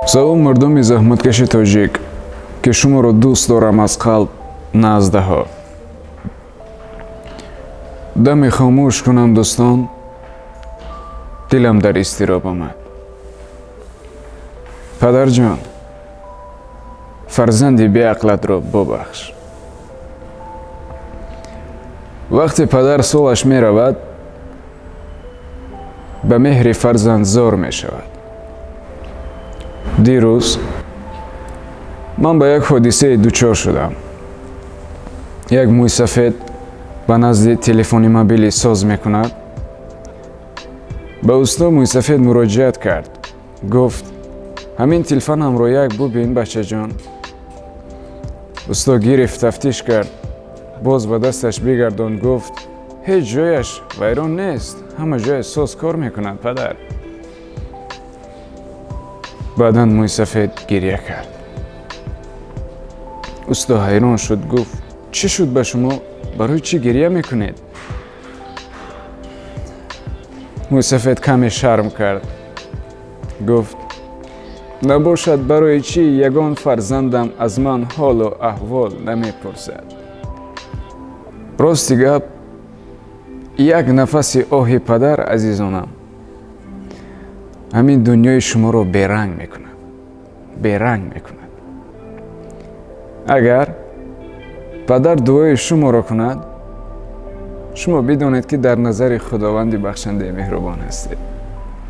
Салом, мардуми заҳматкаши тоҷик, ки шуморо дӯст дорам аз қалб на аз даҳо. Даме хомӯш кунам, дӯстон, дилам дар изтироб омад. Падарҷон, фарзанди беақлатро бубахш. Вақте падар солаш меравад, ба меҳри фарзанд зор мешавад. Дирӯз ман ба як ҳодисае дучор шудам. Як мӯйсафед ба назди телефони мобилӣ соз мекунад. Ба усто мӯйсафед муроҷиат кард, гуфт: «Ҳамин телефонамро як бубин, бачаҷон». Усто гирифт, тафтиш кард, боз ба дасташ бигардонд, гуфт: «Ҳеҷ ҷояш вайрон нест, ҳама ҷояш соз кор мекунад, падар». Баъдан мӯйсафед гирья кард. Усто ҳайрон шуд, гуфт: «Чӣ шуд ба шумо? Барои чӣ гирья мекунед?» Мӯйсафед каме шарм кард, гуфт: «Набошад, барои чӣ ягон фарзандам аз ман ҳолу аҳвол намепурсад?» Рости гап, як нафаси оҳи падар, азизонам, ҳамин дунёи шуморо беранг мекунад, беранг мекунад. Агар падар дуои шуморо кунад, шумо бидонед, ки дар назари Худованди бахшандаи меҳрубон ҳастед.